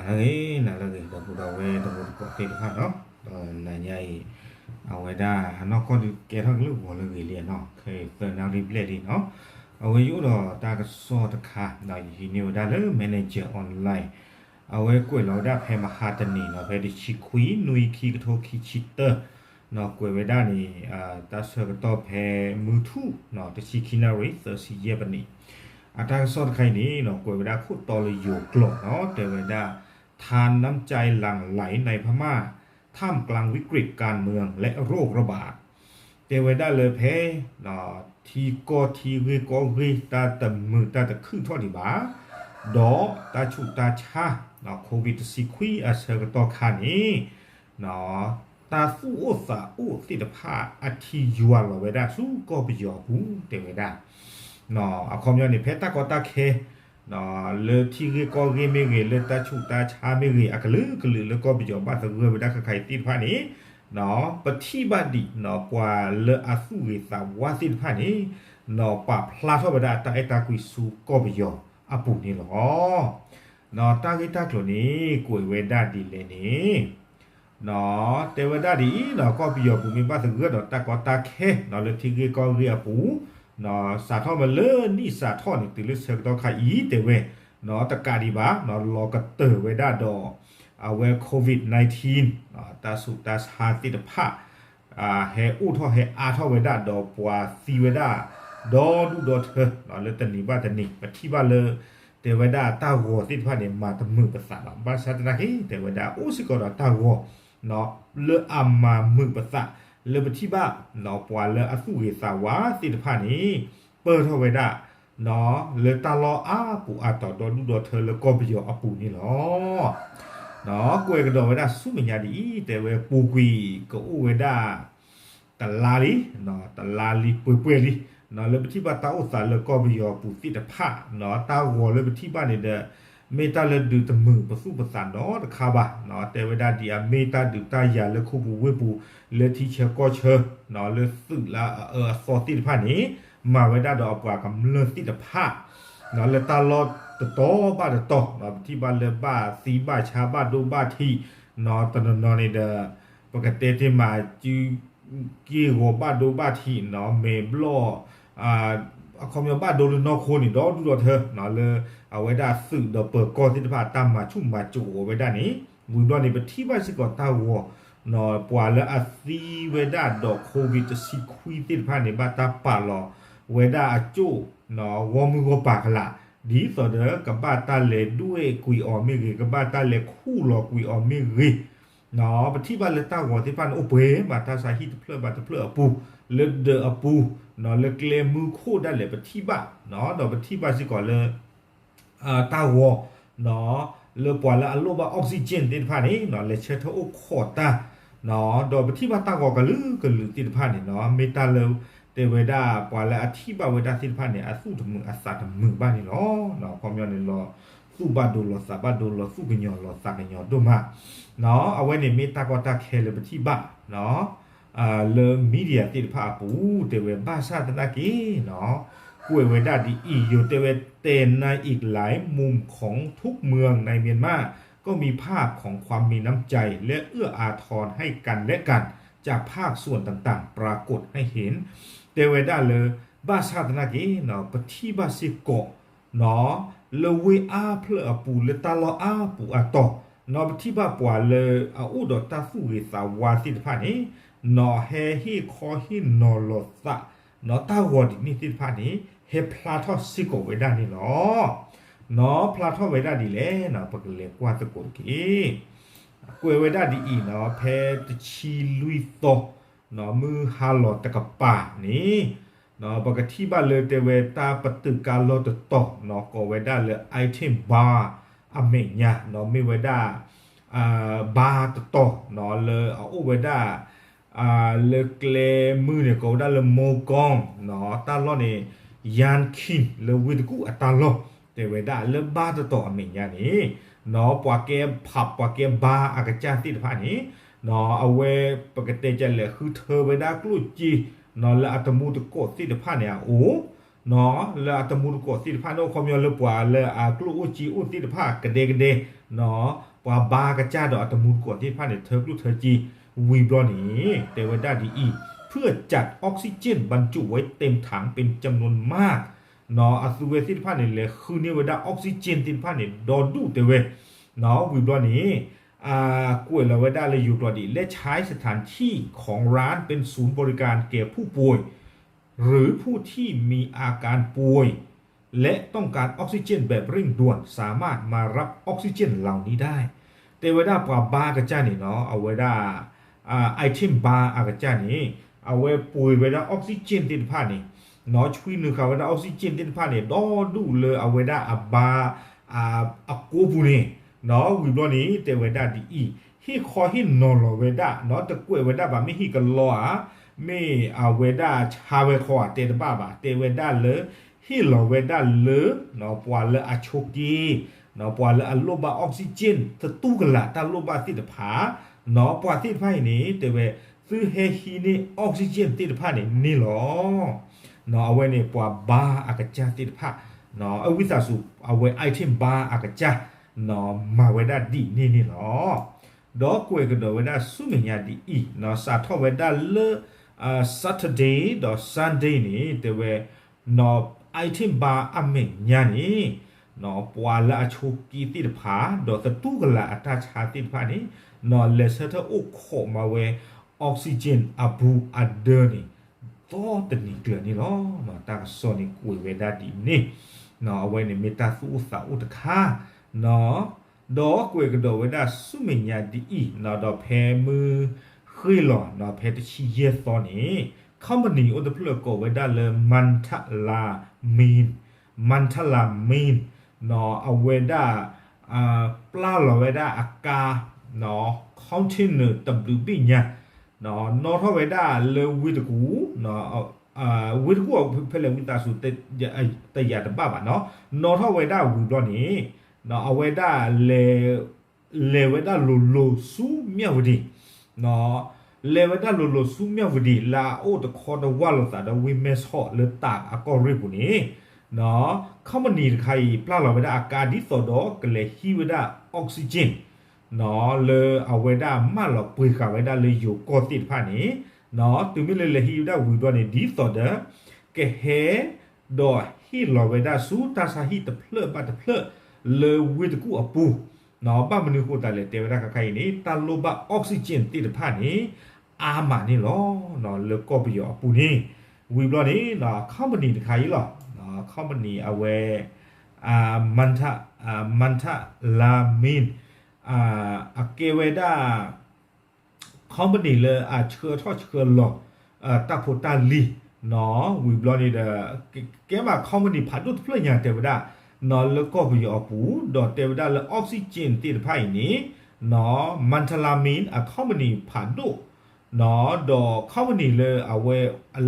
နၤလၢဂ့ၤ နၤလၢဂ့ၤ ဒီပုၢ်ဒီဝဲၢ်တံၤသကိးသ့ၣ်တဖၣ်နီၤ, ဒီးနၤညါအံၤ အဝဲဒၣ်အနီၢ်ကီၢ်ဒုးကဲထီၣ်ကလုၢ်ဂီၤလၢဂ့ၤလံနီၤ, ခဲအံၤသၢနၣ်ရံၣ်ဘျဲၣ်လံနီၤ, အဝဲယအိၣ်ဒီးတၢ်ကစီၣ်တခါ ဒီးယဟံးန့ၢ်ဝဲဒၣ်လၢ Manager Online အဝဲကွဲးလီၤဝဲဒၣ်ဖဲမဟါတနံၤနီၤ ဖဲတဆံခွံ နွံ ခံကထိခံဆံတၢ နီၤ ကွဲးဝဲဒၣ်န့ၣ် တၢ်ဆၢကတီၢ်ဖဲမုၢ်ထူၣ် တဆံခံနၣ်ရံၣ် သၢဆံယဲၢ်ပနံး, အတၢ်ကစီၣ်တခါအံၤန့ၣ်နီၤ ကွဲးဝဲဒၣ်ခိၣ်တီလၢယိၤကျိာ်နီၤ တဲဝဲဒၣ် ทานน้ำใจหลั่งไหลในพม่า ท่ามกลางวิกฤตการเมืองและโรคระบาด တဲဝဲဒၣ်လၢဖဲ ထံကီၢ်ထံဂ့ၢ်ကီၢ်ဂ့ၢ် တၢ်တမုာ်တၢ်တခုၣ်ထီၣ်ဒံးဘၣ်, ဒီးတၢ်ဆူးတၢ်ဆါ COVID တဆံခွံအဆၢကတီၢ်ခါန့ၣ် တၢ်သူၣ်အိၣ်သးအိၣ်သ့ၣ်တဖၣ်အထံယွၤလီၤဝဲဒၣ်ဆူကီၢ်ပယီၤအပူၤ တဲဝဲဒၣ် အခီပညီန့ၣ် ဖဲတၢ်ကီတၢ်ခဲ လၢထံဂ့ၢ်ကီၢ်ဂ့ၢ်မ့ၢ်ဂ့ၤ လၢတၢ်ဆူးတၢ်ဆါမ့ၢ်ဂ့ၤ အကလုာ်ကလုာ်လၢကီၢ်ပယီၤဘၣ်သဂၢၢ်ဝဲဒၣ်ခဲခါအံၤသ့ၣ်တဖၣ်န့ၣ် ပထံၣ်ဘၣ်ဒံး ပှၤလၢအသူၣ်ဂ့ၤသးဝါသ့ၣ်တဖၣ်န့ၣ် ပာ်ဖျါထီၣ်ဝဲဒၣ်အတၢ်အဲၣ်တၢ်ကွံဆူကီၢ်ပယီၤအပူၤန့ၣ်လီၤ. တၢ်ဂ့ၢ်တၢ်ကျိၤန့ၣ် ကွဲးဝဲဒၣ်ဒ်လဲၣ်န့ၣ် တဲဝဲဒၣ်ဒ်အံၤနီၤ ကီၢ်ပယီၤပူၤမ့ၢ်ဘၣ်သဂၢၢ်ဒီးတၢ်ကီတၢ်ခဲနီၤ လၢထံဂ့ၢ်ကီၢ်ဂ့ၢ်အပူၤ စးထီၣ်မ့ၢ်လၢနံၣ်စးထီၣ်န့ၣ် တုၤလၢဆၢကတီၢ်ခါအံၤ တဲဝဲ တကးဒံးဘၣ် လီၤကတၢၢ်ဝဲဒၣ်ဒီး အဝဲ COVID nineteen တၢ်ဆူးတၢ်ဆါသ့ၣ်တဖၣ် ဟဲအိၣ်ထီၣ်ဟဲအါထီၣ်ဝဲဒၣ်ဒီးပှၤသံဝဲဒၣ် ဒီဒူၣ်ဒီထၢ လၢတနံၤဘၣ်တနံၤ ပထံၣ်ဘၣ်လၢ တဲဝဲဒၣ်တၢ်ဂီၤသ့ၣ်တဖၣ်န့ၣ် မၤတမုာ်ပသးဘၣ် ဘၣ်ဆၣ်သနာ်က့ တဲဝဲဒၣ်အိၣ်စ့ၢ်ကီးဒီးတၢ်ဂီၤ လၢအမၤမုာ်ပသး လၢပထံၣ်ဘၣ် ပှၤလၢအသူၣ်ဂ့ၤသးဝါသ့ၣ်တဖၣ်န့ၣ် ပၢၢ်ထီၣ်ဝဲဒၣ် လၢတၢ်လီၢ်အါပူၤအါတီၤဒီဒူၣ်ဒီထၢလၢကီၢ်ပယီၤအပူၤန့ၣ်လီၤ. ကွဲးကဒီးဝဲဒၣ်ဆူမဲာ်ညါဒ်အံၤ တဲဝဲပူၤကွံာ်ကအိၣ်ဝဲဒၣ် တလါလံ, တလါလံပှဲၤပှဲၤလံ, လၢပထံၣ်ဘၣ်တၢ်အိၣ်သးလၢကီၢ်ပယီၤပူၤသ့ၣ်တဖၣ်, တၢ်ဂီၤလၢပထံၣ်ဘၣ်န့ၣ်ဒီး မ့ၢ်တၢ်လၢဒုးတမုာ်ပသူၣ်ပသးနီတခါဘၣ်, တဲဝဲဒၣ်ဒ်အမ့ၢ်တၢ်ဒုးတၢ်ယၤလၢခိပူၤဝ့ၢ်ပူၤ လၢထံဆၢကီၢ်ဆၢ, လၢသုးလၢအအၢအသီသ့ၣ်တဖၣ်န့ၣ် မၤဝဲဒၣ်ဒီးအပှၤကမျၢၢ်သ့ၣ်တဖၣ် လၢတၢ်လီၢ်တတီၤဘၣ်တတီၤ, ပထံၣ်ဘၣ်လၢဘၣ်သံဘၣ်ဆါဘၣ်ဒိဘၣ်ထံး, တနီၤနီၤန့ၣ်ဒီး ပကတဲတ့ၢ်မး စုက့ၢ်ဂီၤဘၣ်ဒိဘၣ်ထံးနီၤ မဲာ်ဘျီၣ် အခီပညီဘၣ်ဒိလၢနီၢ်ခိန့ၣ် ဒီဒူၣ်ဒီထၢ လၢအဝဲဒၣ်သုးဒီးပၢၤကီၢ်သ့ၣ်တဖၣ် တၢ်မၤဆူၣ်မၤစိးအီၤဝဲဒၣ်န့ၣ် ဝံၤဘျီန့ၣ် ပထံၣ်ဘၣ်စ့ၢ်ကီးတၢ်ဂီၤ ပှၤလၢအသံဝဲဒၣ်ဒီး COVID တဆံခွံသ့ၣ်တဖၣ်န့ၣ် ဘၣ်တၢ်ပာ်လီၤဝဲဒၣ်အကၠိၣ် ဂီၢ်မုၢ်ဂီၢ်ပၤကလာ်, ဒ်သိးဒီး ကဘၣ်တၢ်လဲၤဒွဲၣ်ကွံာ်အီၤမ့ၢ်ဂ့ၤ, ကဘၣ်တၢ်လဲၤခူၣ်လီၤကွံာ်အီၤမ့ၢ်ဂ့ၤ, ပထံၣ်ဘၣ်လၢတၢ်ဂီၤသ့ၣ်တဖၣ်န့ၣ် အိၣ်ပှဲၤဘၣ်တၢ်ဆါဟံၣ်တဖျၢၣ်ဘၣ်တဖျၢၣ်အပူၤ, လၢဒၢးအပူၤ, လၢကျဲမုၢ်ခိၣ်ဒၣ်လဲာ် ပထံၣ်ဘၣ်, ဒီးပထံၣ်ဘၣ်စ့ၢ်ကီးလၢ တၢ်ဂီၤ လၢပှၤလၢအလိၣ်ဘၣ် oxygen သ့ၣ်တဖၣ်န့ၣ် လဲၤဆၢထၢၣ်အိၣ်ခိးတၢ်, ဒီးပထံၣ်ဘၣ်တၢ်ဂီၤကလုာ်ကလုာ်သ့ၣ်တဖၣ်န့ၣ် မ့ၢ်တၢ်လၢ တဲဝဲဒၣ်ပှၤလၢအထံၣ်ဘၣ်ဝဲဒၣ်သ့ၣ်တဖၣ်န့ၣ် အသူၣ်တမုာ်အသးတမုာ်ဘၣ်န့ၣ်လီၤ. အခီပညီန့ၣ်လီၤ သူၣ်ဘၣ်ဒိလီၤသးဘၣ်ဒိလီၤ သူၣ်ကညီၤလီၤသးကညီၤဒိၣ်မး, အဝဲန့ၣ်မ့ၢ်တၢ်ကီတၢ်ခဲလၢပထံၣ်ဘၣ် လၢ media သ့ၣ်တဖၣ်အပူၤ တဲဝဲဘၣ်ဆၣ်သနာ်က့ ကွဲးဝဲဒၣ်ဒ်အံၤ ယိၤတဲဝဲ แต่ในอีกหลายมุมของทุกเมืองในเมียนมาก็มีภาพของความมีน้ำใจและเอื้ออาทรให้กันและกันจากภาคส่วนต่างๆ ปรากฏให้เห็น တဲဝဲဒၣ်လၢ ဘၣ်ဆၣ်သနာ်က့ ပထံၣ်ဘၣ်စ့ၢ်ကီး လၢဝ့ၢ်အါဖျၢၣ်အပူၤ လၢတၢ်လီၢ်အါပူၤအတီၢ် ပထံၣ်ဘၣ်ပှၤလၢအအိၣ်ဒီးတၢ်သူၣ်ဂ့ၤသးဝါသ့ၣ်တဖၣ်န့ၣ် ဟဲဟ့ၣ်ခီဟ့ၣ်နီၤလီၤသး တၢ်ဂီၤဒ်န့ၣ်သ့ၣ်တဖၣ်န့ၣ် ဟဲဖျါထီၣ်စ့ၢ်ကီးဝဲဒၣ်န့ၣ်လီၤ. ဖျါထီၣ်ဝဲဒၣ်ဒ်လဲၣ် ပကလဲၤကွၢ်သကိးတက့ၢ်. ကွဲးဝဲဒၣ်ဒ်အံၤ ဖဲတဆံလွံၢ်သီ မုၢ်ဟါလီၤတကပၤန့ၣ် ပကထံၣ်ဘၣ်လၢတဲဝဲတၢ်ပတုာ်ကါလီၢ်တတီၤ ကိးဝဲဒၣ်လၢ Item Bar အမဲာ်ညါ မ့ၢ်ဝဲဒၣ် bar တတီၤ လၢအအိၣ်ဝဲဒၣ် လၢကျဲမုၢ်န့ၣ် ကိးဝဲဒၣ်လၢ Mokong တၢ်လီၢ်န့ၣ် Yankin လၢဝ့ၢ်တကူၣ်အတၢ်လီၢ် တဲဝဲဒၣ်လၢ bar တတီၤအမဲာ်ညါန့ၣ် ပှၤကဲ pub ပှၤကဲ bar အကစၢ်သ့ၣ်တဖၣ်န့ၣ် အဝဲပကတဲကလဲာ်ဃုထၢဝဲဒၣ်ကျိၣ်စ့ လၢအတမူတကိးသ့ၣ်တဖၣ်န့ၣ်အအိၣ် လၢအတမူတကိးသ့ၣ်တဖၣ်န့ၣ် အခီပညီလၢပှၤလၢအကျိၣ်အိၣ်စ့အိၣ်သ့ၣ်တဖၣ်ကဒဲကဒဲ ပှၤဘါအကစၢ်ဒီးအတမူတကိးသ့ၣ်တဖၣ်န့ၣ် ထၢကျိၣ်ထၢစ့ ဝံၤဘျီန့ၣ် တဲဝဲဒၣ်ဒ်အံၤ, เพื่อจัดออกซิเจนบรรจุไว้เต็มถังเป็นจำนวนมาก နီၣ် အသုဝဲသ့ၣ်တဖၣ်န့ၣ် လဲၤဃုန့ၢ်ဝဲဒၣ် ออกซิเจน သ့ၣ်တဖၣ်န့ၣ် ဒီဒူၣ်တဲဝဲ, နီၣ် ဝံၤဘျီန့ၣ် ကွဲးလီၤဝဲဒၣ်လၢယိၤကျိာ်ဒ်အံၤ, และใช้สถานที่ของร้านเป็นศูนย์บริการแก่ผู้ป่วย หรือผู้ที่มีอาการป่วย และต้องการออกซิเจนแบบเร่งด่วน สามารถมารับออกซิเจนเหล่านี้ได้ တဲဝဲဒၣ်ပှၤဘါအကစၢ်န့ၣ်နီၣ် အဝဲဒၣ် item bar အကစၢ်န့ၣ် အဝဲပှ့ၤဝဲဒၣ် oxygen သ့ၣ်တဖၣ်န့ၣ် နီၣ် ဆွံနုာ်ဃာ်ဝဲဒၣ် oxygen သ့ၣ်တဖၣ်န့ၣ် ဒီဒူၣ်လၢအဝဲဒၣ်အဘါ အကိးပူၤန့ၣ် နီၣ် ဝံၤဘျီန့ၣ် တဲဝဲဒၣ်ဒ်အံၤ, ဟ့ၣ်ခီဟ့ၣ်နီၤလီၤဝဲဒၣ် နီၣ် တကွဲးဝဲဒၣ်ဘၣ် မ့ၢ်ဟ့ၣ်ကလီဧါ, မ့ၢ်အဝဲဒၣ်ဆါဝဲခီဧါ တဲတဘၣ်ဘၣ်, တဲဝဲဒၣ်လၢ ဟ့ၣ်လီၤဝဲဒၣ်လၢ နီၣ် ပှၤလၢအဆိးက့ နီၣ် ပှၤလၢအလိၣ်ဘၣ် oxygen သတူၢ်ကလာ်တၢ်လိၣ်ဘၣ်သ့ၣ်တဖၣ်, နီၣ် ပှၤသ့ၣ်တဖၣ်အံၤန့ၣ် တဲဝဲ သုဟဲဟံးန့ၢ် oxygen သ့ၣ်တဖၣ်န့ၣ်န့ၢ်လီၤ. နီၣ် အဝဲန့ၣ် ပှၤဘါအကစၢ်သ့ၣ်တဖၣ် နီၣ် အဝံသးစူၤ အဝဲ item bar အကစၢ် နီၣ် မၤဝဲဒၣ်ဒ်န့ၣ်န့ၣ်လီၤ. ဒီးကွဲးကဒီးဝဲဒၣ်ဆူမဲာ်ညါဒ်အံၤ, နီၣ် စးထီၣ်ဝဲဒၣ်လၢ Saturday ဒီး Sunday န့ၣ် တဲဝဲ နီၣ် item bar အမဲာ်ညါန့ၣ် နီၣ် ပှၤလၢအဆိးက့သ့ၣ်တဖၣ် ဒီးသတူၢ်ကလာ်အတၢ်ဆါသ့ၣ်တဖၣ်န့ၣ် နီၣ် လဲၤဆၢထၢၣ်အိၣ်ခိးမၤဝဲ oxygen အဘူးအဒၢန့ၣ် သီတနံၤကျၢၤန့ၣ်လီၤ. နီၣ် တၢ်ကစီၣ်န့ၣ်ကွဲးဝဲဒၣ်ဒ်န့ၣ်, နီၣ် အဝဲန့ၣ်မ့ၢ်တၢ်သူၣ်အိၣ်သးအိၣ်တခါ, နီၣ် ဒီးကွဲးကဒီးဝဲဒၣ်ဆူမဲာ်ညါဒ်အံၤ, နီၣ် ဒီးဖဲမုၢ်ဃ့ၢ်လီၤ နီၣ် ဖဲတဆံယဲၢ်သီန့ၣ် company အိၣ်တဖျၢၣ်ကိးဝဲဒၣ်လၢ Mantala Mint, Mantala Mint, နီၣ် အဝဲဒၣ် ပျၢ်လီၤဝဲဒၣ်အကါ container တဘျုးဘ့ၣ်ညါ, နီၣ် နီၣ်ထီၣ်ဝဲဒၣ်လၢဝ့ၢ်တကူၣ်, ဝ့ၢ်တကူၣ်အဖဲလဲၣ်ဝံသးစူၤ တယာ်တဘၣ်ဘၣ်နီၣ်, နီၣ်ထီၣ်ဝဲဒၣ်ဝံၤဘျီန့ၣ် နီၣ် အဝဲဒၣ် လဲၤဝဲဒၣ်လိၤလိၤဆူမၠၣ်ဝတံၤ, နီၣ် လဲၤဝဲဒၣ်လိၤလိၤဆူမၠၣ်ဝတံၤ လၢအအိၣ်တခီတဝၢ်လိာ်သးဒီးဝ့ၢ်မဲဆီးလၢတၢ်အကီၢ်ရ့ၣ်ပူၤန့ၣ်, နီၣ် company တခါအံၤ ပျၢ်လီၤဝဲဒၣ်အကါဒ်သိးဒီးကလဲၤဟံးဝဲဒၣ် oxygen နီၣ် လၢအဝဲဒၣ်မၢလီၤပှ့ၤဃာ်ဝဲဒၣ်လၢယိၤကီၢ်သ့ၣ်တဖၣ်န့ၣ်, နီၣ် တုၤမ့ၢ်လၢလဲၤဟံးဝဲဒၣ်ဝံၤဘျီန့ၣ် ဒ်သိးဒီး ကဟဲ ဒီးဟ့ၣ်လီၤဝဲဒၣ်ဆူတၢ်ဆါဟံၣ်တဖျၢၣ်ဘၣ်တဖျၢၣ် လၢဝ့ၢ်တကူၣ်အပူၤ, နီၣ် ဘၣ်မနုၤဃိသတးလဲၣ် တဲဝဲဒၣ်ခါခါအံၤန့ၣ် တၢ်လိၣ်ဘၣ် oxygen သ့ၣ်တဖၣ်န့ၣ် အါမးန့ၣ်လီၤ. နီၣ် လၢကီၢ်ပယီၤအပူၤန့ၣ် ဝံၤဘျီန့ၣ် နီၣ် company တခါအံၤလီၤ, နီၣ် company အဝဲ Manta Mantala Mint အကဲဝဲဒၣ် company လၢအဆှၢထီၣ်ဆှၢလီၤ တၢ်ဖိတၢ်လံၤ, နီၣ် ဝံၤဘျီန့ၣ်ဒီး ကဲမး company ဖးဒိၣ်တဖျၢၣ်ညါတဲဝဲဒၣ်, နီၣ် လၢကီၢ်ပယီၤအပူၤ ဒီးတဲဝဲဒၣ်လၢ oxygen သ့ၣ်တဖၣ်အံၤန့ၣ်, နီၣ် Mantala Mint အ company ဖးဒိၣ်, နီၣ် ဒီး company လၢအဝဲ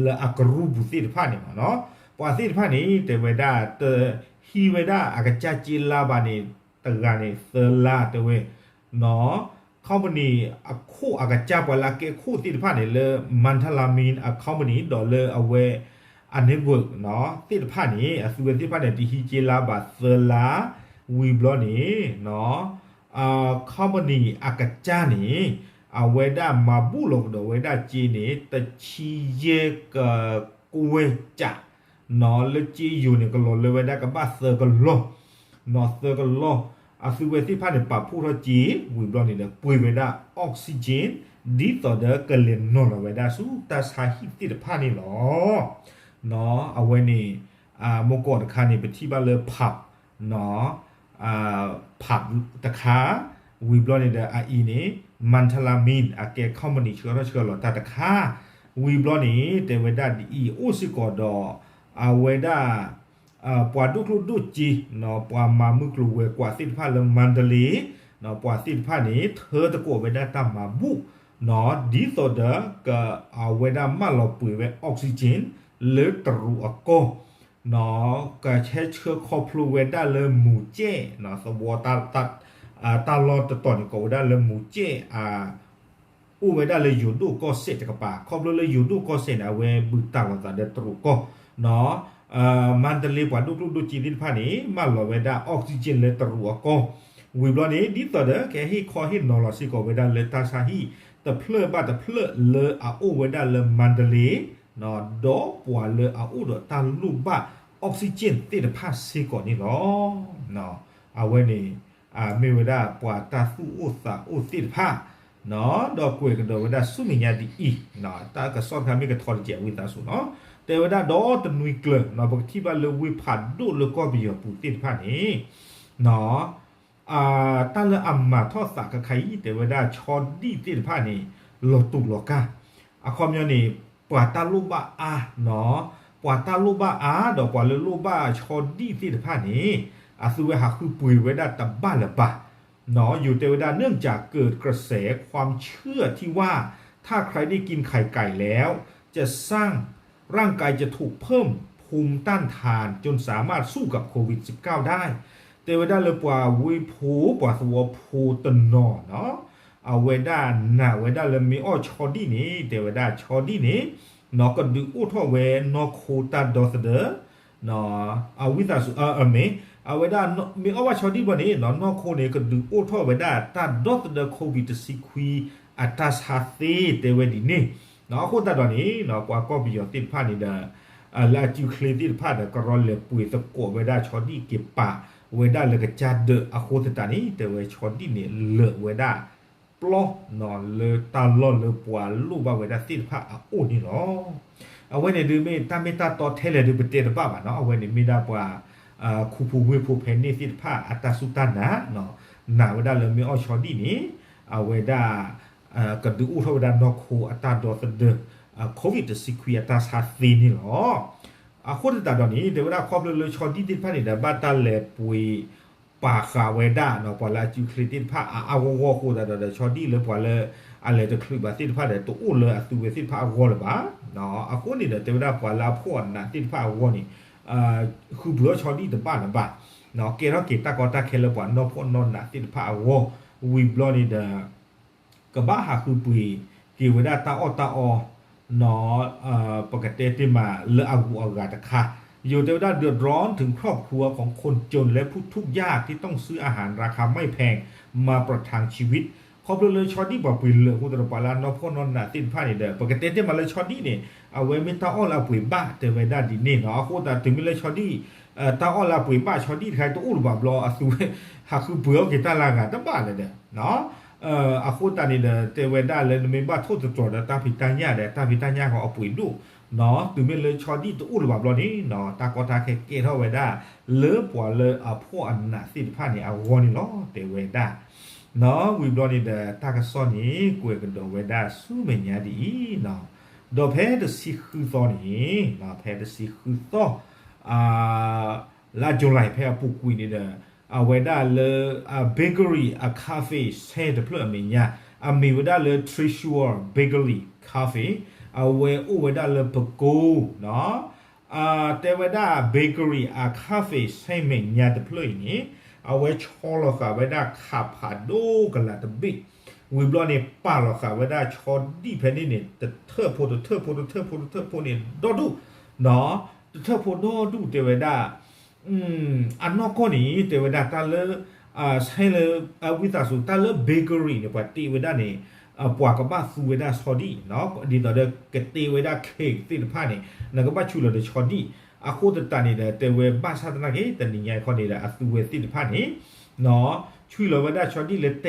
လၢအကရူၢ်ပူၤသ့ၣ်တဖၣ်န့ၣ်မးနီၣ်, ပှၤသ့ၣ်တဖၣ်န့ၣ် တဲဝဲဒၣ် တဟံးဝဲဒၣ်အကစၢ်စ့လါဘၣ်န့ၣ် တဂၤန့ၣ် သၢလါတဲဝဲ, နီၣ် company အခိၣ်အကစၢ် ပှၤလၢအကဲခိၣ်သ့ၣ်တဖၣ်န့ၣ် လၢ Mantala Mint အ company ဒီးလၢအဝဲ အ network နီၣ် သ့ၣ်တဖၣ်န့ၣ် အသုဝဲသ့ၣ်တဖၣ်န့ၣ် တဟံးစ့လါဘၣ်သၢလါ, ဝံၤဘျီန့ၣ် နီၣ် company အကစၢ်န့ၣ် အဝဲဒၣ်မၤဘူၣ်လီၤကဒီးဝဲဒၣ်စ့န့ၣ် တဆံယဲၢ်ကကွဲၢ်ကၠး, နီၣ် လၢစ့ယိၤန့ၣ် ကလီၤလၢဝဲဒၣ်ကဘၣ်သၢကလီၢ်, နီၣ် သၢကလီၢ်, အသုဝဲသ့ၣ်တဖၣ်န့ၣ် ပာ်ဖှိၣ်ထီၣ်စ့ ဝံၤဘျီန့ၣ်ဒီး ပှ့ၤဝဲဒၣ် oxygen ဒ်သိးဒီးကလဲၤနီၤလီၤဝဲဒၣ်ဆူတၢ်ဆါဟံၣ်သ့ၣ်တဖၣ်န့ၣ်လီၤ. နီၣ် အဝဲန့ၣ် မုၢ်ကီၢ်တခါန့ၣ် ပထံၣ်ဘၣ်လၢ pub, နီၣ် pub တခါ, ဝံၤဘျီန့ၣ်ဒီးအအံၤန့ၣ် Mantala Mint အကဲ company ဆှၢထီၣ်ဆှၢလီၤတၢ်တခါ, ဝံၤဘျီန့ၣ် တဲဝဲဒၣ်ဒ်အံၤ အိၣ်စ့ၢ်ကီးဒီး အဝဲဒၣ် ပှၤဒိၣ်ကျိၣ်ဒိၣ်စ့ နီၣ် ပှၤမၤမုၢ်ကျိၤဝဲၤကွာ်သ့ၣ်တဖၣ်လၢ Mandalay, နီၣ် ပှၤသ့ၣ်တဖၣ်န့ၣ် ထၢသကိးဝဲဒၣ်တၢ်မၤဘူၣ်, နီၣ် ဒ်သိးဒီး က အဝဲဒၣ်မၢလီၤပှ့ၤဝဲ oxygen လၢတရူးအကီၢ်, နီၣ် ကဟဲဆှၢခီဖျိဝဲဒၣ်လၢမူၤကဲး, နီၣ် သဝီ တၢ်လီၢ်တတီၤန့ၣ် ကိးဝဲဒၣ်လၢမူၤကဲး အ အိၣ်ဝဲဒၣ်လၢယိၤဒိၣ်ကီၢ်စဲၣ်တကပၤ, ခီဖျိလၢယိၤဒိၣ်ကီၢ်စဲၣ်န့ၣ် အဝဲဘူးတံၢ်လိာ်သးဒီးတရူးကီၢ်, နီၣ် Mandalay ပှၤဒိၣ်ကျိၣ်ဒိၣ်စ့သ့ၣ်တဖၣ်န့ၣ် မၢလီၤဝဲဒၣ် oxygen လၢတရူးအကီၢ်, ဝံၤဘျီန့ၣ် ဒ်သိးဒီး ကဟ့ၣ်ခီဟ့ၣ်နီၤလီၤစ့ၢ်ကီးဝဲဒၣ်လၢတၢ်ဆါဟံၣ်တဖျၢၣ်ဘၣ်တဖျၢၣ်လၢအအိၣ်ဝဲဒၣ်လၢမါတလ့ ဒီးပှၤလၢအအိၣ်ဒီးတၢ်လိၣ်ဘၣ် oxygen သ့ၣ်တဖၣ်စ့ၢ်ကီးန့ၣ်လီၤ. အဝဲန့ၣ် မ့ၢ်ဝဲဒၣ်ပှၤတၢ်သူၣ်အိၣ်သးအိၣ်သ့ၣ်တဖၣ် ဒီးကွဲးကဒီးဝဲဒၣ်ဆူမဲာ်ညါဒ်အံၤ, တၢ်ကစီၣ်တခါမ့ၢ်ကထီတကဲး ဝံသးစူၤနီၤ, တဲဝဲဒၣ်ဒီးတနွံကျၢၤ ပကထံၣ်ဘၣ်လၢဝ့ၢ်ဖးဒိၣ်လၢကီၢ်ပယီၤပူၤသ့ၣ်တဖၣ်န့ၣ် တၢ်လၢအမၤထီၣ်သးခါခါအံၤ တဲဝဲဒၣ်ဆီဒံၣ်သ့ၣ်တဖၣ်န့ၣ် လီၤတူာ်လီၤကာ်, အခီပညီန့ၣ် ပှၤတၢ်လိၣ်ဘၣ်အါ, ပှၤတၢ်လိၣ်ဘၣ်အါဒီးပှၤလၢလိၣ်ဘၣ်ဆီဒံၣ်သ့ၣ်တဖၣ်န့ၣ် အသုဝဲဟးဃုပှ့ၤဝဲဒၣ်တဘၣ်လၢၤဘၣ် ယိၤတဲဝဲဒၣ် เนื่องจากเกิดกระแสความเชื่อที่ว่า ถ้าใครได้กินไข่ไก่แล้ว จะสร้าง ร่างกายจะถูกเพิ่มภูมิต้านทานจนสามารถสู้กับโควิดสิบเก้าได้ တဲဝဲဒၣ်လၢပှၤဝ့ၢ်ဖိ ပှၤသဝီဖိတနီၤနီၤ အဝဲဒၣ်နာ်ဝဲဒၣ်လၢမ့ၢ်အီၣ်ဆီဒံၣ်န့ၣ် တဲဝဲဒၣ်ဆီဒံၣ်န့ၣ် နီၢ်ခိတၢ်ဒီသဒၢ အဝံသးစူၤ မ့ၢ် အဝဲဒၣ်မ့ၢ်အီၣ်ဘၣ်ဆီဒံၣ်ဘၣ်န့ၣ် နီၢ်ခိန့ၣ် ကဒုးအိၣ်ထီၣ်ဝဲဒၣ်တၢ်ဒီသဒၢ COVID တဆံခွံ အတၢ်ဆါသ့ တဲဝဲဒ်န့ၣ်, အဃိသတးဒီးန့ၣ် ပှၤကီၢ်ပယီၤသ့ၣ်တဖၣ်န့ၣ်ဒီး လၢအစုချ့သ့ၣ်တဖၣ်ဒီး ကရီလဲၤပှ့ၤသကိးဝဲဒၣ်ဆီဒံၣ်က့ၤပာ်ဝဲဒၣ်လၢကစၢ်ဒၢးအဃိသတးန့ၣ် တဲဝဲဆီဒံၣ်န့ၣ် လၢာ်ဝဲဒၣ်ပျီ လၢတၢ်လီၢ်လၢပှၤလိၣ်ဘၣ်ဝဲဒၣ်သ့ၣ်တဖၣ်အအိၣ်န့ၣ်လီၤ. အဝဲန့ၣ်ဒုးမ့ၢ်တၢ်မ့ၢ်တၢ်တီထဲလဲၣ်ဒုး ပတဲတဘၣ်ဘၣ်နီၤ, အဝဲန့ၣ်မ့ၢ်ဒၣ်ပှၤ ခူဖိဝ့ၢ်ဖိဖဲန့ၣ်သ့ၣ်တဖၣ်အတၢ်စူၢ်တၢ်နာ်, နာ်ဝဲဒၣ်လၢမ့ၢ်အီၣ်ဆီဒံၣ်န့ၣ် အဝဲဒၣ် ကဒုးအိၣ်ထီၣ်ဝဲဒၣ်နီၢ်ခိအတၢ်ဒီသဒၢ COVID တဆံခွံအတၢ်ဆါသ့န့ၣ်လီၤ. အဃိသတးဒီးန့ၣ် တဲဝဲဒၣ်ခီဖျိလၢဆီဒံၣ်သ့ၣ်တဖၣ်န့ၣ်ဒီး ဘၣ်တၢ်လဲၤပှ့ၤပာ်ဃာ်ဝဲဒၣ် ပှၤလၢအစုချ့သ့ၣ်တဖၣ်အါအါဂီၢ်ဂီၢ်အဃိသတးဒီး ဆီဒံၣ်လၢပှၤလၢအလဲၤတချုးဘၣ်သ့ၣ်တဖၣ်ဒီး တအိၣ်လၢအသုဝဲသ့ၣ်တဖၣ်အဂီၢ်လၢၤဘၣ်. အဃိန့ၣ်ဒီး တဲဝဲဒၣ်ပှၤလၢအဖှီၣ်အနးသ့ၣ်တဖၣ်အဂီၢ်န့ၣ် ဃုပှ့ၤအီၣ်ဆီဒံၣ်တဘၣ်လၢၤဘၣ်, ကဲထီၣ်က့ၤတၢ်ကီတၢ်ခဲလၢပှၤနီၢ်ဖှီၣ်နီၢ်နးသ့ၣ်တဖၣ်အဂီၢ်, ဝံၤဘျီန့ၣ်ဒီး ကဘၣ်ဟးဃုပှ့ၤက့ၤဝဲဒၣ်တၢ်အီၣ်တၢ်အီ ပကတဲတ့ၢ်မးလၢအဂုၤအဂၤတခါ, ယိၤတဲဝဲဒၣ် เดือดร้อนถึงครอบครัวของคนจนและผู้ทุกข์ยากที่ต้องซื้ออาหารราคาไม่แพง มาประทังชีวิต ခီဖျိလၢဆီဒံၣ်ပှၤပှ့ၤလၢာ်အဃိသတးဒီး ပှၤလၢအနီၢ်ဖှီၣ်နီၢ်နးသ့ၣ်တဖၣ်န့ၣ်ဒီး ပကတဲတ့ၢ်မးလၢဆီဒံၣ်န့ၣ် အဝဲမ့ၢ်တၢ်အီၣ်လၢအပှ့ၤဘၣ် တဲဝဲဒၣ်ဒ်န့ၣ်နီၤ, အဃိသတးတုၤမ့ၢ်လၢဆီဒံၣ် တၢ်အီၣ်လၢအပှ့ၤဘၣ်ဆီဒံၣ်တခါအံၤတအိၣ်လၢၤဘၣ်ဘျီ အသုဝဲ ဟးဃုပှ့ၤအီၣ်က့ၤတၢ်လၢအဂၤတဘၣ်လၢၤဒီး အဃိသတးန့ၣ်ဒီး တဲဝဲဒၣ်လၢနမ့ၢ်ဘၣ်ထိၣ်သတြီၤဒီးတၢ်ဖံးတၢ်ညၣ်ဒီး တၢ်ဖံးတၢ်ညၣ်ဃီအပှ့ၤဒိၣ်နီၤ, တုၤမ့ၢ်လၢဆီဒံၣ်တအိၣ်လၢၤဘၣ်ဘျီန့ၣ်နီၤ တၢ်ကီတၢ်ခဲကဲထီၣ်ဝဲဒၣ် လၢပှၤလၢအဖှီၣ်အနးသ့ၣ်တဖၣ်န့ၣ်အဂီၢ်န့ၣ်လီၤ တဲဝဲဒၣ်နီၤ, ဝံၤဘျီန့ၣ်ဒီး တၢ်ကစီၣ်န့ၣ် ကွဲးကဒီးဝဲဒၣ်ဆူမဲာ်ညါဒ်အံၤနီၤ, ဒီးဖဲတဆံဃုသီန့ၣ် ဖဲတဆံဃုသီ လါ July ဖဲအပူၤကွံာ်န့ၣ်ဒီး အဝဲဒၣ်လၢ bakery အ cafe ဆဲတဖျၢၣ်အမဲာ်ညါ အမ့ၢ်ဝဲဒၣ်လၢ Treasure Bakery Cafe အဝဲအိၣ်ဝဲဒၣ်လၢပကိ တဲဝဲဒၣ် bakery အ cafe ဆဲမဲာ်ညါတဖျၢၣ်အံၤန့ၣ် အဝဲဆီလီၤဃာ်ဝဲဒၣ်ခးဖးဒိၣ်ကလးတဘ့ၣ် ဝံၤဘျီန့ၣ် ပာ်လီၤဃာ်ဝဲဒၣ်ဆီဒံၣ်ဖဲန့ၣ်န့ၣ် တထၢၣ်ဖိတထၢၣ်ဖိတထၢၣ်ဖိတထၢၣ်ဖိန့ၣ် ဒီဒူၣ် တထၢၣ်ဖိဒီဒူၣ်တဲဝဲဒၣ် အနီၢ်ကီၢ်န့ၣ် တဲဝဲဒၣ်တၢ်လၢ ဆဲလၢ ဝံသးစူၤ တၢ်လၢ bakery န့ၣ် ပှၤတ့ဝဲဒၣ်န့ၣ် ပှၤကဘၣ်သူဝဲဒၣ်ဆီဒံၣ် ဒ်သိးဒီးကတ့ဝဲဒၣ် cake သ့ၣ်တဖၣ်န့ၣ် နကဘၣ်ဆူးလီၤဒီးဆီဒံၣ် အဃိသတးန့ၣ်ဒီး တဲဝဲဘၣ်ဆၣ်သနာ်က့ တနံၤညါအံၤခီန့ၣ်ဒီး အသူဝဲသ့ၣ်တဖၣ်န့ၣ် ဆူးလီၤဝဲဒၣ်ဆီဒံၣ်လၢတဲ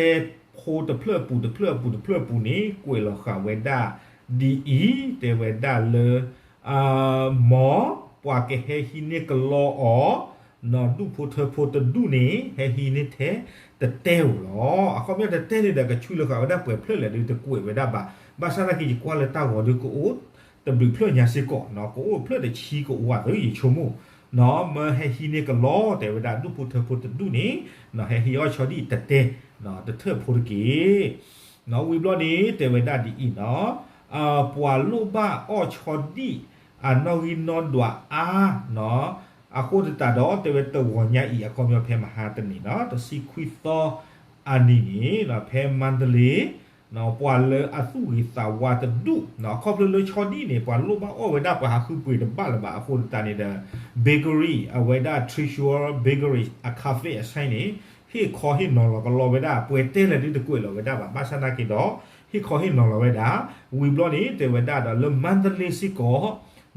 ဖိတဖျၢၣ်အပူၤတဖျၢၣ်အပူၤတဖျၢၣ်အပူၤန့ၣ် ကွဲးလီၤဃာ်ဝဲဒၣ်ဒ်အံၤ တဲဝဲဒၣ်လၢ မ်ပှၤကဟဲဟံးန့ၢ်ကလီအီၤ နီၢ်ဒူၣ်ဖိထၢဖိတဒူၣ်န့ၣ် ဟဲဟံးန့ၢ်ထဲတတဲဧိၤလီၤ. အခီပညီတတဲန့ၣ်ဒီး ကဆူးလီၤဃာ်ဝဲဒၣ်ပှဲၤဖျၢၣ်လဲၣ်ဒီး တကွဲးဝဲဒၣ်ဘၣ်. ဘၣ်ဆၣ်သနာ်က့ ယကွၢ်လၢတၢ်ဂီၤဒုးကအိၣ်တဘျုးဖျၢၣ်ညါစ့ၢ်ကီး, ကအိၣ်ဖျၢၣ်တဆံကအိၣ်ဝဲသ့ ယဆိကမိၣ်, မၢဟဲဟံးန့ၢ်ကလီ တဲဝဲဒၣ်ဒူၣ်ဖိထၢဖိတဒူၣ်န့ၣ် ဟဲဟံးအီၣ်ဆီဒံၣ်တတဲ တထၢၣ်ဖိတက့ၢ်. ဝံၤဘျီန့ၣ် တဲဝဲဒၣ်ဒ်အံၤနီၤ, ပှၤလိၣ်ဘၣ်အီၣ်ဆီဒံၣ် အနီၣ်ဂံၢ်နီၣ်ဒွးအါ အဃိသတးဒီး တဲဝဲတဂီၤညါအံၤ အခီပညီဖဲမဟါတနံၤနီၤ တဆံခွံသီအနံၤန့ၣ် ဖဲမါတလ့ ပှၤလၢအသူၣ်ဂ့ၤသးဝါတဒူၣ် ခီဖျိလၢဆီဒံၣ်န့ၣ် ပှၤလိၣ်ဘၣ်အီၣ်ဝဲဒၣ် ပှၤဟးဃုပှ့ၤတဘၣ်လၢၤဘၣ်အဃိသတးန့ၣ်ဒီး bakery အဝဲဒၣ် Treasure Bakery အ cafe အဆဲန့ၣ် ဟ့ၣ်ခီဟ့ၣ်နီၤလီၤကလီဝဲဒၣ် ပှဲၤတဲလဲၣ်ဒုတကွဲးလီၤဝဲဒၣ်ဘၣ် ဘၣ်ဆၣ်နာ်က့ဒီး ဟ့ၣ်ခီဟ့ၣ်နီၤလီၤဝဲဒၣ် ဝံၤဘျီန့ၣ် တဲဝဲဒၣ်ဒီးလၢ မါတလ့စ့ၢ်ကီး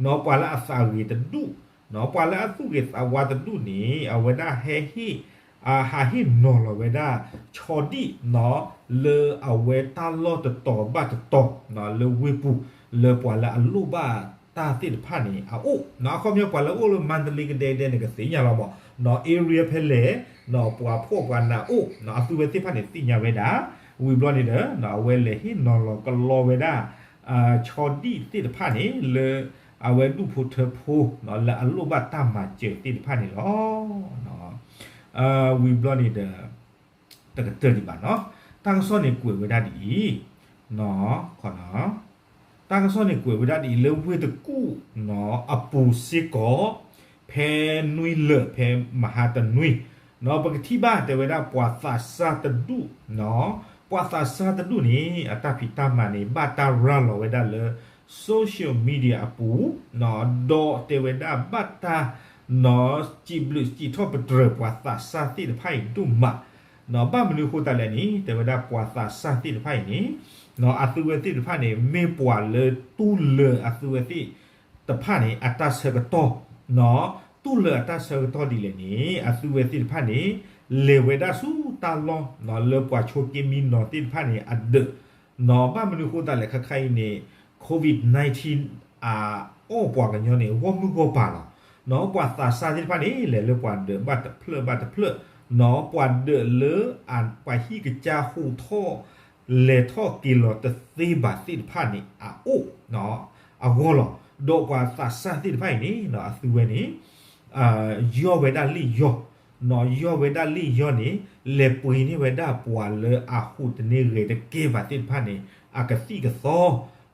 နီၢ်ပှၤလၢအသးဂ့ၤတဒူၣ် နီၢ်ပှၤလၢအသူၣ်ဂ့ၤသးဝါတဒူၣ်န့ၣ် အဝဲဒၣ်ဟဲဟ့ၣ် ဟးဟ့ၣ်နီၤလီၤဝဲဒၣ် ဆီဒံၣ် လၢအဝဲတၢ်လီၢ်တတီၤဘၣ်တတီၤ လၢဝ့ၢ်ပူၤ လၢပှၤလၢအလိၣ်ဘၣ်တၢ်သ့ၣ်တဖၣ်န့ၣ် အအိၣ် အခီပညီပှၤလၢအအိၣ်လၢမါတလ့ကဒဲကဒဲန့ၣ် ကသ့ၣ်ညါလီၤမး နီၢ် area ဖဲလဲၣ် နီၢ်ပှၤဖှီၣ်ပှၤနးအိၣ် နီၢ်အသုဝဲသ့ၣ်တဖၣ်န့ၣ်သ့ၣ်ညါဝဲဒၣ် ဝံၤဘျီန့ၣ်ဒီး နီၢ်အဝဲလဲၤဟ့ၣ်နီၤလီၤကလီဝဲဒၣ် ဆီဒံၣ်သ့ၣ်တဖၣ်န့ၣ် လၢအဝဲဒူၣ်ဖိထၢဖိ နီၢ်လၢအလိၣ်ဘၣ်တၢ်မၤစၢၤသ့ၣ်တဖၣ်န့ၣ်လီၤ. ဝံၤဘျီန့ၣ်ဒီး တကတၢၢ်ဒံးဘၣ်နီၢ် တၢ်ကစီၣ်န့ၣ်ကွဲးဝဲဒၣ်ဒ်အံၤ နီၢ် တၢ်ကစီၣ်န့ၣ်ကွဲးဝဲဒၣ်ဒ်အံၤ လၢဝ့ၢ်တကူၣ် နီၢ် အပူၤစ့ၢ်ကီး ဖဲနွံလၢာ် ဖဲမဟါတနွံ နီၢ် ပကထံၣ်ဘၣ်တဲဝဲဒၣ်ပှၤသးစၢ်တဒူၣ် နီၢ် ပှၤသးစၢ်တဒူၣ်န့ၣ် အတၢ်ဖံးတၢ်မၤန့ၣ် ဘၣ်တၢ်ရၤလီၤဝဲဒၣ်လၢ social media အပူၤ နီၢ် ဒီးတဲဝဲဒၣ်ဘၣ်တၢ် နီၢ် စံးဘျုးစံးထီၣ်ပတြၢၤပှၤသးစၢ်သ့ၣ်တဖၣ်အံၤဒိၣ်မး နီၢ် ဘၣ်မနုၤအဃိသတးလဲၣ်န့ၣ် တဲဝဲဒၣ်ပှၤသးစၢ်သ့ၣ်တဖၣ်အံၤန့ၣ် နီၢ် အသုဝဲသ့ၣ်တဖၣ်န့ၣ် မ့ၢ်ပှၤလၢတူၢ်လၢအသုဝဲသ့ၣ်တဖၣ်န့ၣ် အတၢ်ဆၢကတီၢ် နီၢ် တူၢ်လၢအတၢ်ဆၢကတီၢ်ဒ်လဲၣ်န့ၣ် အသုဝဲသ့ၣ်တဖၣ်န့ၣ် လဲၤဝဲဒၣ်ဆူတၢ်လီၢ် နီၢ် လၢပှၤဆိးက့မံနီၤသ့ၣ်တဖၣ်န့ၣ် အဒၢး နီၢ် ဘၣ်မနုၤအဃိသတးလဲၣ် ခဲခါအံၤန့ၣ် COVID nineteen အအီၣ်ပှၤကညီန့ၣ် ဂီၢ်မုၢ်ဂီၢ်ပၤလီၤ. နီၢ် ပှၤသးစၢ်သ့ၣ်တဖၣ်န့ၣ် လဲၤလၢပှၤဒၢးဘၣ်တဖျၢၣ်ဘၣ်တဖျၢၣ် နီၢ် ပှၤဒၢးလၢ ပှၤဟံၣ်ကစၢ်ဟူးထီၣ် လဲၤထီၣ်က့ၤလီၤတသ့ဘၣ်သ့ၣ်တဖၣ်န့ၣ် အအိၣ် အဂီၢ်လီၤ. ဒီးပှၤသးစၢ်သ့ၣ်တဖၣ်အံၤန့ၣ် နီၢ် အသုဝဲန့ၣ် ယီၢ်ဝဲဒၣ်လ့ၣ်ယီၢ် နီၢ် ယီၢ်ဝဲဒၣ်လ့ၣ်ယီၢ်န့ၣ် လဲၤပှ့ၤန့ၢ်ဝဲဒၣ်ပှၤလၢအဟူးတန့ၢ်ဂဲၤတကဲဘၣ်သ့ၣ်တဖၣ်န့ၣ် အကသံၣ်ကသီ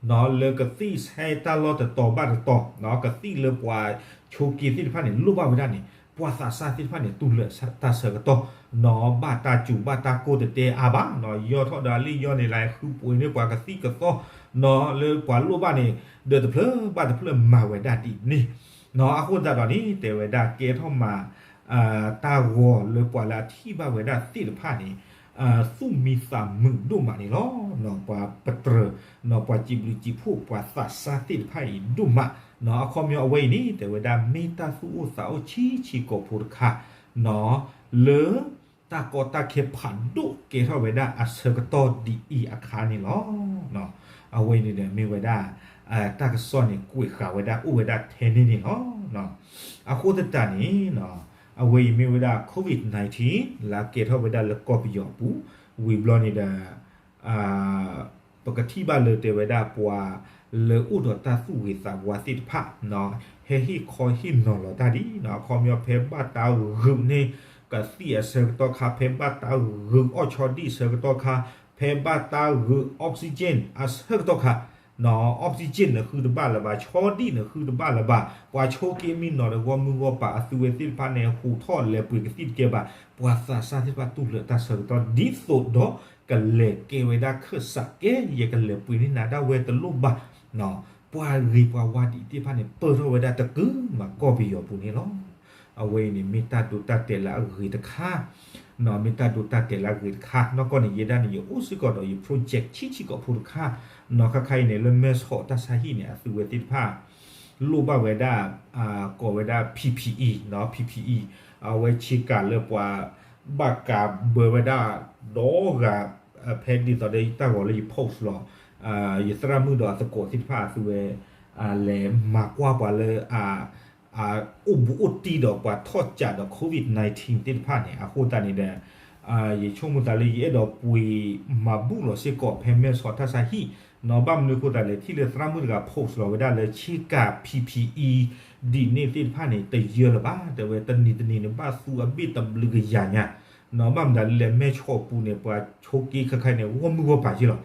နီၢ် လၢကသံၣ်ဆဲတၢ်လီၢ်တတီၤဘၣ်တတီၤ နီၢ် ကသံၣ်လၢပှၤဆိးက့သ့ၣ်တဖၣ်န့ၣ် လိၣ်ဘၣ်ဝဲဒၣ်န့ၣ် ပှၤသးစၢ်သ့ၣ်တဖၣ်န့ၣ် တူၢ်လၢတၢ်ဆၢကတီၢ် နီၢ် ဘၣ်တၢ်စူၤဘၣ်တၢ်ကိၢ်တတဲအါဘၣ် နီၢ် ယီၢ်ထီၣ်ဒီးလ့ၣ်ယီၢ်န့ၣ် လဲၤဃုပှ့ၤန့ၢ်ပှၤကသံၣ်ကသီ နီၢ် လၢပှၤလိၣ်ဘၣ်န့ၣ် ဒီးတဖျၢၣ်ဘၣ်တဖျၢၣ်မၤဝဲဒၣ်ဒ်န့ၣ် နီၢ် အဃိသတးဒီးန့ၣ် တဲဝဲဒၣ်ကဲထီၣ်မး တၢ်ဂီၤလၢပှၤလၢအထံၣ်ဘၣ်ဝဲဒၣ်သ့ၣ်တဖၣ်န့ၣ် သူၣ်မံသးမုာ်ဒိၣ်မးန့ၣ်လီၤ. နီၢ် ပှၤပတြၢၤ နီၢ် ပှၤစံးဘျုးစံးဖှိၣ် ပှၤသးစၢ်သ့ၣ်တဖၣ်အံၤဒိၣ်မး နီၢ် အခီပညီအဝဲအံၤန့ၣ် တဲဝဲဒၣ်မ့ၢ်တၢ်သူၣ်အိၣ်သးအိၣ်ဆံးဆံးကိာ်ဖိတခါ နီၢ် လၢ တၢ်ကီတၢ်ခဲဖးဒိၣ်ကဲထီၣ်ဝဲဒၣ်အဆၢကတီၢ်ဒ်အံၤအခါန့ၣ်လီၤ. အဝဲအံၤန့ၣ်ဒီးမ့ၢ်ဝဲဒၣ် တၢ်ကစီၣ်န့ၣ်ကွဲးဃာ်ဝဲဒၣ်အိၣ်ဝဲဒၣ်ထဲန့ၣ်န့ၣ်လီၤ. အဃိသတးန့ၣ် အဝဲအံၤမ့ၢ်ဝဲဒၣ် COVID nineteen လၢအကဲထီၣ်ဝဲဒၣ်လၢကီၢ်ပယီၤအပူၤ ဝံၤဘျီန့ၣ်ဒီး ပကထံၣ်ဘၣ်လၢတဲဝဲဒၣ်ပှၤလၢအိၣ်ဒီးတၢ်သူၣ်ဂ့ၤသးဝါသ့ၣ်တဖၣ် ဟဲဟ့ၣ်ခီဟ့ၣ်နီၤလီၤတၢ်ဒ် အခီပညီဖဲဘၣ်တၢ်ဂုာ်န့ၢ်ကသံၣ်အဆၢကတီၢ်ခါ ဖဲဘၣ်တၢ်ဂုာ်အီၣ်ဆီဒံၣ်အဆၢကတီၢ်ခါ ဖဲဘၣ်တၢ်ဂုာ် oxygen အဆၢကတီၢ်ခါ oxygen န့ၣ်ဃုတဘၣ်လၢၤဘၣ် ဆီဒံၣ်န့ၣ်ဃုတဘၣ်လၢၤဘၣ် ပှၤဆိးက့မံနီၤဒီးဂီၢ်မုၢ်ဂီၢ်ပၤအသုဝဲသ့ၣ်တဖၣ်န့ၣ် ဟူးထီၣ်လဲၤပှ့ၤကသံၣ်တကဲဘၣ် ပှၤသးစၢ်သ့ၣ်တဖၣ်တူၢ်လၢတၢ်ဆၢကတီၢ် ဒ်သိးဒီးကလဲၤကဲဝဲဒၣ်ခၢၣ်စးကဲ ယကလဲၤပှ့ၤန့ၢ်နၤဒၣ်ဝဲတလိၣ်ဘၣ် ပှၤဂ့ၤပှၤဝါဒ်အံၤသ့ၣ်တဖၣ်န့ၣ် ပၢၢ်ထီၣ်ဝဲဒၣ်တကုာ်မးကီၢ်ပယီၤပူၤန့ၣ်လီၤ. အဝဲအံၤန့ၣ် မ့ၢ်တၢ်ဒိတၢ်တဲာ်လၢအဂ့ၤတခါ မ့ၢ်တၢ်ဒိတၢ်တဲာ်လၢအဂ့ၤတခါ နီၢ်ကီၢ်န့ၣ် ယဲဒၣ်န့ၣ် ယအိၣ်စ့ၢ်ကီးဒီးယ project ဆံးဆံးကိာ်ဖိတခါ နီၢ်ခါခါအံၤန့ၣ် လၢမဲၢ်ဆီးတၢ်ဆါဟံၣ်န့ၣ် အသုဝဲသ့ၣ်တဖၣ် လိၣ်ဘၣ်ဝဲဒၣ် ကိးဝဲဒၣ် PPE နီၢ် PPE အဝဲဆ့ကၤလၢပှၤ ဘၣ်ကးဘၢဝဲဒၣ် ဒီဂၤ ဖဲဒ်သိးဒီးတၢ်ဂီၤလၢယ post လီၤ ယသရၣ်မုၣ်ဒီးအသကိးသ့ၣ်တဖၣ်အသုဝဲ လဲၤမၤကွၢ်ပှၤလၢ အိၣ်ဘူးအိၣ်တံၢ်ဒီးပှၤထီၣ်ကးဒီး COVID nineteen သ့ၣ်တဖၣ်န့ၣ် အဃိသတးန့ၣ်ဒီး ယဆိကမိၣ်သးလၢယအဲၣ်ဒိးပှ့ၤမၤဘူၣ်လီၤစ့ၢ်ကီးဖဲမဲၢ်ဆီးတၢ်ဆါဟံၣ် နီၢ် ဘၣ်မနုၤအဃိသတးလဲၣ် ထံၣ်လၢသရၣ်မုၣ်တဂၤ post လီၤဝဲဒၣ်လၢဆ့ကၤ PPE ဒ်န့ၣ်သ့ၣ်တဖၣ်န့ၣ် တယၢလၢၤဘၣ် တဲဝဲတနံၤတနံၤန့ၣ် ဘၣ်သူအဘ့ၣ်တဘျုးကယၤညါ နီၢ် ဘၣ်မတၤလဲၣ် မဲၢ်ဆီးပူၤန့ၣ် ပှၤဆိးက့ခဲခါန့ၣ် ဂီၢ်မုၢ်ဂီၢ်ပၤက့လီၤ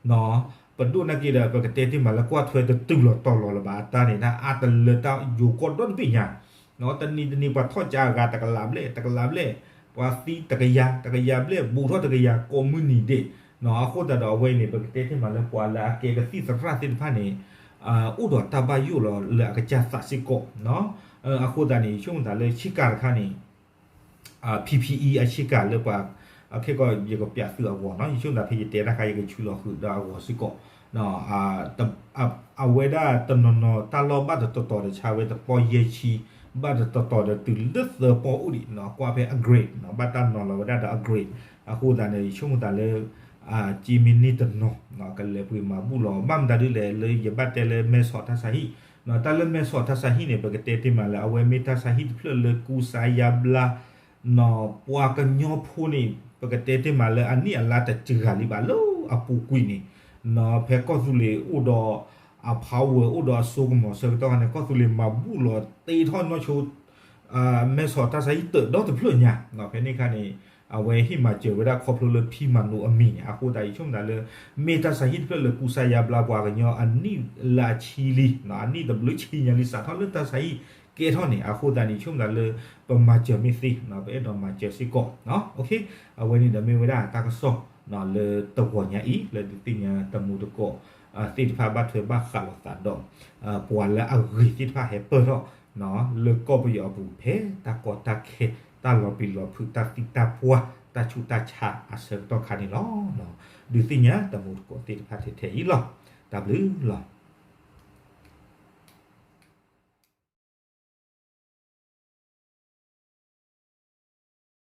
နီၢ် ပဒိၣ်နာ်က့ဒီး ပကတဲတ့ၢ်မးလၢကွၢ်ထွဲတတုၤလီၤတီၤလီၤလၢၤဘၣ် အတၢ်န့ၣ် တၢ်အါတလၢတၢ်ယိၤကီၢ်ဒီတဘ့ၣ်ညါ နီၢ် တနံၤတနံၤပှၤထီၣ်ကးအဂၤတကလးဘျဲၣ် တကလးဘျဲၣ် ပှၤသံတကယၤ တကယၤဘျဲၣ် ဘူးထီၣ်တကယၤ ကိးမုၢ်နံၤဒဲး နီၢ် အဃိသတးဒီးအဝဲအံၤန့ၣ် ပကတဲတ့ၢ်မးလၢပှၤလၢအကဲကသံၣ်သရၣ်သ့ၣ်တဖၣ်န့ၣ် အိၣ်ဒီးတၢ်ဘၣ်ယိၣ်လီၤလၢအကစၢ်သးစ့ၢ်ကီး နီၢ် အဃိသတးန့ၣ် ယဆိကမိၣ်သးလၢဆ့ကၤတခါန့ၣ် PPE အဆ့ကၤလၢပှၤ ခဲကီး ယကပျးသုအဂီၢ်နီၤ, ယဆိကမိၣ်သးဖဲယတဲတၢ်ခါ ယကဆူးလီၤဃုာ်ဒီးအဂီၢ်စ့ၢ်ကီး, အဝဲဒၣ်တနီၤနီၤ တၢ်လီၢ်ဘၣ်တတီၤတီၤဒီးဆါဝဲတပီၢ်ယဲၢ်ဆံ, ဘၣ်တတီၤတီၤဒီးတုၤလၢသၢပီၢ်အိၣ်ဒံးနီၤ, ကွၢ်ဖဲ upgrade နီၤ, ဘၣ်တၢ်နီၤလီၤဝဲဒၣ်ဒီး upgrade, အဃိသတးန့ၣ် ယဆိကမိၣ်သးလၢ က့မ့ၢ်န့ၢ်တနီၤ ကလဲၤပှ့ၤမၤဘူၣ်လီၤ, ဘၣ်မတၤဒ်လဲၣ် လၢယဘၣ်တဲလၢမဲဆီးတၢ်ဆါဟံၣ်, တၢ်လၢမဲဆီးတၢ်ဆါဟံၣ်န့ၣ် ပကတဲတ့ၢ်မးလၢ အဝဲမ့ၢ်တၢ်ဆါဟံၣ်တဖျၢၣ်လၢကူစါယါဘျါ ပှၤကညီဖိန့ၣ် ပကတဲတ့ၢ်မးလၢအနံၣ်အလါတစှၤလံဘၣ်လၢအပူၤကွံာ်န့ၣ်, ဖဲကီၢ်သူလ့ၤအိၣ်ဒီးအ power အိၣ်ဒီးအစိကမီၤဆၢကတီၢ်ခါန့ၣ် ကီၢ်သူလ့ၤမၤဘူၣ်လီၤတ့ထီၣ်နီၢ်ဆိ မဲဆီးတၢ်ဆါဟံၣ်တၢးဒီတဖျၢၣ်ညါ, ဖဲန့ၣ်အခါန့ၣ် အဝဲဟ့ၣ်မၤစၢၤဝဲဒၣ်ခီဖျိလၢဖံမၤနိအမံၤန့ၣ်, အဃိသတး ယဆိကမိၣ်သးလၢ မ့ၢ်တၢ်ဆါဟံၣ်တဖျၢၣ်လၢကူစါယါဘျါပှၤကညီအနံၣ်လၢအဆံလံ, အနံၣ်တဘျုးဆံညါလံ စးထီၣ်လၢတၢ်ဆါဟံၣ်ကဲထီၣ်န့ၣ်, အဃိသတးန့ၣ် ယဆိကမိၣ်သးလၢ ပမၤစၢၤမ့ၢ်သ့ ပအဲၣ်ဒိးမၤစၢၤစ့ၢ်ကီး, အဝဲန့ၣ်ဒီးမ့ၢ်ဝဲဒၣ်တၢ်ကစီၣ် လၢတဂီၤညါအံၤ လၢဒုးသ့ၣ်ညါတမူတကိးသ့ၣ်တဖၣ်ဘၣ်ထွဲဘၣ်ဃးလိာ်သးဒီး ပှၤလၢအဂ့ၤသ့ၣ်တဖၣ်ဟဲပၢၢ်ထီၣ် လၢကီၢ်ပယီၤအပူၤ ဖဲတၢ်ကီတၢ်ခဲ တၢ်လီၤပျံၤလီၤဖုး တၢ်သံတၢ်ပှၢ် တၢ်ဆူးတၢ်ဆါအဆၢကတီၢ်ခါန့ၣ်လီၤ. ဒုးသ့ၣ်ညါတမူတကိးသ့ၣ်တဖၣ်ထဲထဲအံၤလီၤ. တၢ်ဘျုးလီၤ.